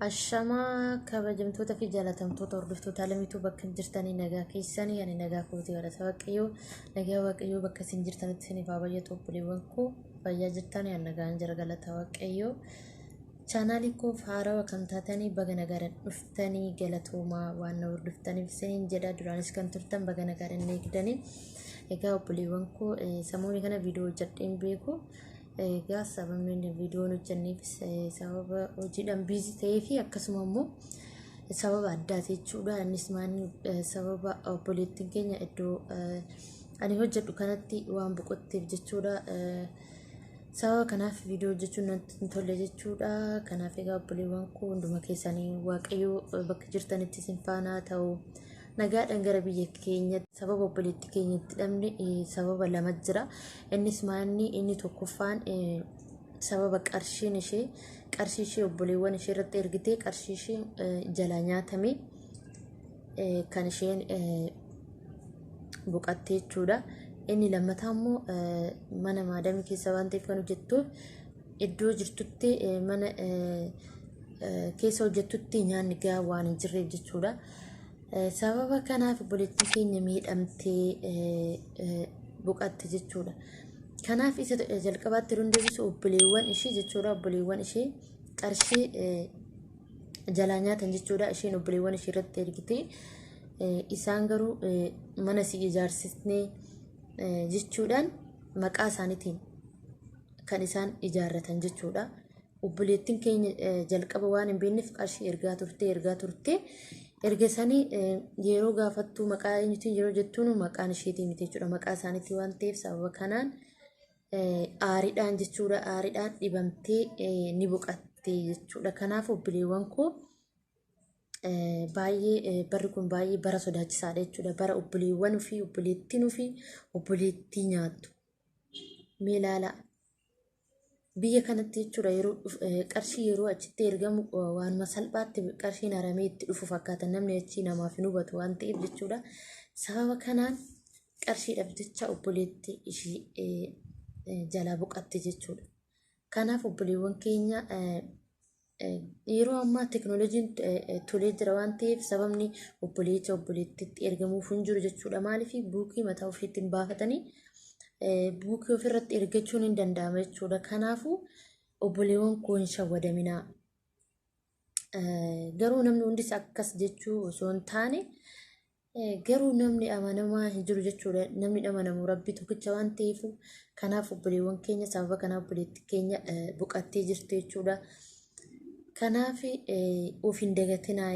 Ashamaa kabajamtoota fi jaalatamtoota hordoftoota Alamituu bakka jirtanii nagaa keessanii ani nagaa kooti galata Waaqayyoo nagaa Waaqayyoo bakka isin jirtanitti isiniif haa baay'atu obboleewwan koo fayyaa jirtanii ani nagaan jira galata Waaqayyoo. Chaanaalii koof haarawa kan taatanii baga nagaadhaan dhuftanii galatoomaa waan na hordoftaniif isiniin jedha duraanis kan turtan baga nagaadhaan na eegdanii. Egaa obboleewwan koo samoonii kana viidiyoo hojjedheen beeku. Egaa sababni inni viidiyoon hojjenneefis sababa hojiidhaan biizii ta'ee fi akkasuma immoo sababa addaati jechuudha. Innis maanni sababa obboleettiin keenya iddoo ani hojjedhu kanatti waan boqotteef jechuudha. Sababa kanaaf viidiyoo hojjechuun natti hin tolle jechuudha. Kanaaf egaa obboleewwan koo hunduma keessanii Waaqayyo bakka jirtanitti isin faana ta'u. Nagaadhaan gara biyya keenyatti sababa obboleettii keenyatti dhabne sababa lama jira. Innis maanni inni tokkoffaan sababa qarshiin ishee qarshii ishee obboleewwan ishee irratti ergitee qarshii ishee jalaa nyaatame kan isheen boqatte jechuudha. Inni lammataa immoo mana maadamii keessa waan ta'eef kan hojjettuuf iddoo jirtutti mana keessa hojjettutti nyaanni gahaa waan hin jirreef jechuudha. Sababa kanaaf obboleettiin keenya miidhamtee boqatte jechuudha. Kanaaf isa jalqabaatti yeroo deebisu obboleewwan ishee jechuudha. Obboleewwan ishee qarshii jalaa nyaatan jechuudha. Isheen obboleewwan ishee irratti ergite. Isaan garuu mana si ijaarsisnee jechuudhaan maqaa isaaniitiin kan isaan ijaarratan jechuudha. Obboleettiin keenya jalqaba waan hin beekneef qarshii ergaa turtee ergaa turtee erga sanii yeroo gaafattuu maqaa eenyutiin yeroo jettuun maqaan isheetii miti jechuudha. Maqaa isaaniitii waan ta'eef sababa kanaan aariidhaan jechuudha. Aariidhaan dhibamtee ni boqatte jechuudha. Kanaaf obboleewwan koo baay'ee barri kun baay'ee bara sodaachisaadha jechuudha. Bara obboleewwan ofii obboleettiin ofii obboleettii nyaattu. Mee ilaalaa. Biyya kanatti jechuudha yeroo qarshii yeroo achitti ergamu waanuma salphaatti qarshiin haramee itti dhufu fakkaata namni achii namaaf hin hubatu waan ta'eef jechuudha. Sababa kanaan qarshiidhaaf jecha obboleetti ishii jalaa boqatte jechuudha. Kanaaf obboleewwan keenya yeroo ammaa teknooloojiin tolee jira waan ta'eef sababni obboleessa obboleettitti ergamuuf hin jiru jechuudha. Maaliif buukii mataa ofiitti hin baafatanii buukii ofirratti ergachuun hin danda'ama jechuudha. Kanaafuu obboleewwan koo hin shawwadaminaa. Garuu namni hundis akkas jechuu osoo hin taane Garuu namni amanamaa hin jiru jechuudha. Namni amanamu Rabbi tokkicha waan ta'eef kanaaf obboleewwan keenya sababa kanaaf obboleetti keenya boqattee jirti jechuudha. Kanaaf of hin dagatinaa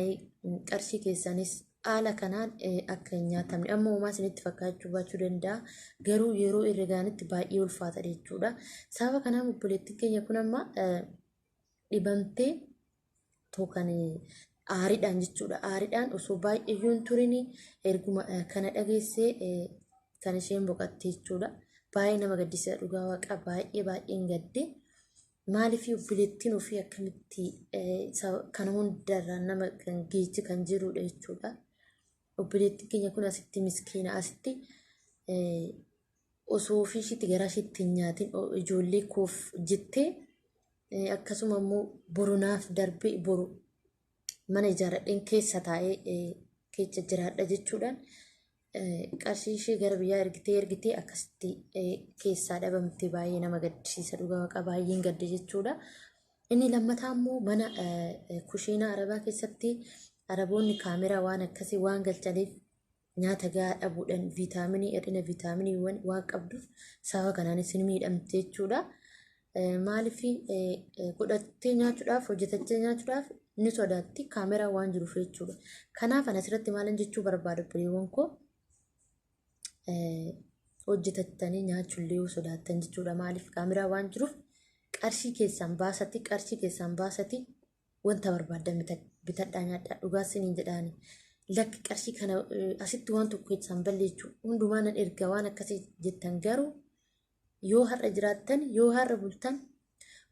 qarshii keessanis haala kanaan akka hin nyaatamne amma homaa isinitti fakkaachuu baachuu danda'a. Garuu yeroo irra gaanitti baay'ee ulfaata jechuudha. Sababa kanaaf obboleettiin keenya kun amma dhibamtee kan aariidhaan jechuudha. Aariidhaan osoo baay'eeyyuu hin turin erguma kana dhageessee kan isheen boqatte jechuudha. Baay'ee nama gaddisiisa dhugaa waaqa baay'ee baay'een gadde. Maaliif obboleettiin ofii akkamitti kana hundarraa nama kan geechi kan jirudha jechuudha. Obboleettiin keenya kun asitti miskiina asitti osoo ofii ishiitti garaa ishiitti hin nyaatin ijoollee koof jettee akkasuma immoo boru naaf darbee boru mana ijaaradheen keessa taa'ee keessa jiraadha jechuudhaan qarshii ishee gara biyyaa ergitee ergitee akkasitti keessaa dhabamte baay'ee nama gaddisiisa dhugaa waaqa baay'een gadde jechuudha. Inni lammataa immoo mana kushiinaa arabaa keessatti araboonni kaameraa waan akkasii waan galchaniif nyaata gahaa dhabuudhaan viitaaminii hir'ina viitaaminiiwwan waan qabduuf sababa kanaanis ni miidhamte jechuudha. Maaliif godhattee nyaachuudhaaf hojjetattee nyaachuudhaaf ni sodaatti kaameraa waan jiruuf jechuudha. Kanaaf ani asirratti maalan jechuu barbaada obboleewwan koo hojjetattanii nyaachuullee yoo sodaattan jechuudha. Maaliif kaameraa waan jiruuf qarshii keessaan baasati qarshii keessaan baasati wanta barbaaddan bitadhaa nyaadhaa dhugaa isiniin jedhaani. Lakki qarshii kana asitti waan tokko keessaan balleechu hundumaa nan erga waan akkasii jettan garuu yoo har'a jiraattan yoo har'a bultan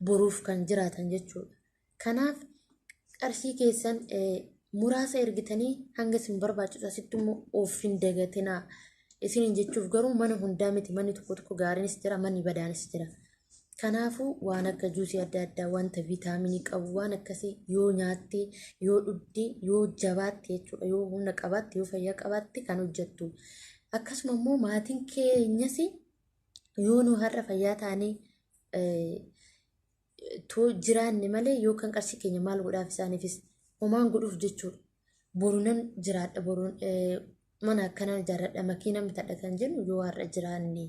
boruuf kan jiraatan jechuudha. Kanaaf qarshii keessan muraasa ergitanii hanga isin barbaachisu asitti immoo of hin dagatinaa. Isiniin jechuuf garuu mana hundaa miti manni tokko tokko gaariinis jira manni badaanis jira. Kanaafuu waan akka juusii adda addaa wanta viitaaminii qabu waan akkasii yoo nyaatte, yoo dhugde, yoo jabaatte jechuudha, yoo humna qabaatte, yoo fayyaa qabaatte kan hojjettu. Akkasuma immoo maatiin keenyas yoo nu har'a fayyaa taanee too jiraanne malee yoo kan qarshii keenya maal godhaaf isaaniifis homaan godhuuf jechuudha. Boru nan jiraadha, boru mana akkanaa ijaarradha, makiina bitadha kan jennu yoo har'a jiraanne.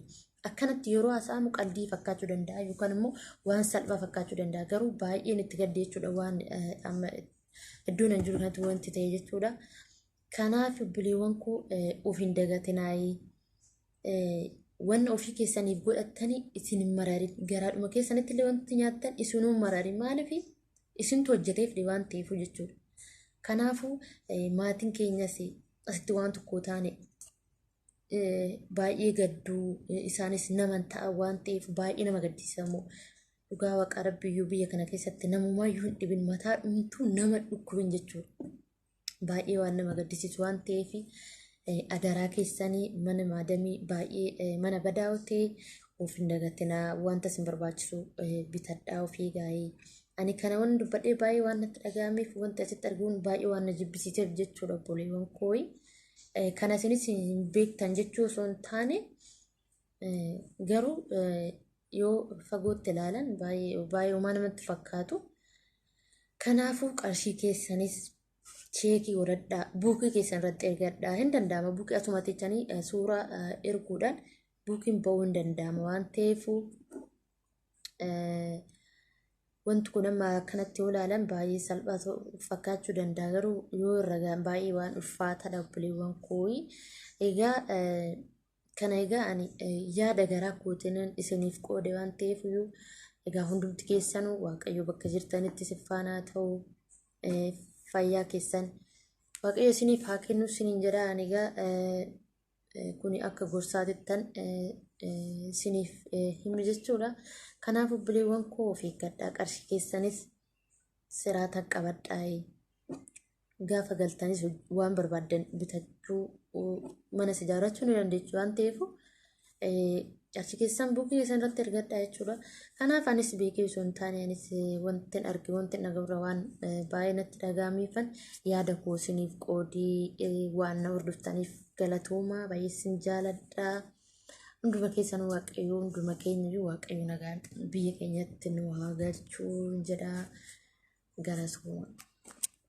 Akkanatti yeroo haasa'amu qaldii fakkaachuu danda'a yookaan immoo waan salphaa fakkaachuu danda'a. Garuu baay'een itti gadde jechuudha waan amma iddoo nan jiru kanatti wanti ta'e jechuudha. Kanaaf obboleewwan koo of hin dagatinaayii. Wanna ofii keessaniif godhattanii isin hin mararin. Garaadhuma keessanitti illee wanti nyaattan isinuu hin mararin. Maaliif isintu hojjeteef waan ta'eef jechuudha. Kanaafuu maatiin keenyas asitti waan tokko taane baay'ee gadduu, isaanis naman ta'a waan ta'eef baay'ee nama gaddisiisamu. Dhugaa waaqa rabbiyyuu biyya kana keessatti namumaayyuu hin dhibin, mataa dhumtuu nama dhukkubin jechuudha. Baay'ee waan nama gaddisiisu waan ta'eef adaraa keessanii mana maadamii baay'ee mana badaa ta'e of hin dagatinaa, wanta isin barbaachisu bitadhaa ofii gaa'ee. Ani kana waan dubbadhee baay'ee waan natti dhaga'ameef wanti asitti arguun baay'ee waan na jibbisiiseef jechuudha obboleewwan kooyi. Kana isinis hin beektan jechuu osoo hin taane garuu yoo fagootti ilaalan baay'ee baay'ee homaa namatti fakkaatu. Kanaafuu qarshii keessanis cheekii godhadhaa, buukii keessan irratti ergadhaa. Hin danda'ama buukii asuma jechanii suuraa erguudhaan buukiin ba'uu hin danda'ama waan ta'eef wanti kun amma akkanatti yoo ilaalan baay'ee salphaa fakkaachuu danda'a, garuu yoo irra ga'an baay'ee waan ulfaataadha obboleewwan kooyi. Egaa kana egaa ani yaada garaa kootiin isiniif qoode waan ta'eef iyyuu egaa hundumti keessanuu Waaqayyo bakka jirtanitti isin faana haa ta'u, fayyaa keessan Waaqayyo isiniif haa kennu isiniin jedha. Ani egaa kuni akka gorsaatittan isiniif himi jechuudha. Kanaaf obboleewwan koo of eeggadhaa, qarshii keessanis siraata qabadhaa. Gaafa galtanis waan barbaaddan bitachuu, manas ijaarrachuu ni dandeessu waan ta'eef qarshii keessan buukii keessan irratti ergadhaa jechuudha. Kanaaf anis beekee osoo hin taane anis wanti arge wanti dhaga'urra waan baay'ee natti dhaga'ameefan yaada koo isiniif qoodii. Waan na hordoftaniif galatoomaa, baay'ee isin jaaladha. Hunduma keessan Waaqayyo, hunduma keenya iyyuu Waaqayyo nagaan biyya keenyatti nu haa galchuu jedha. Galatoomaa.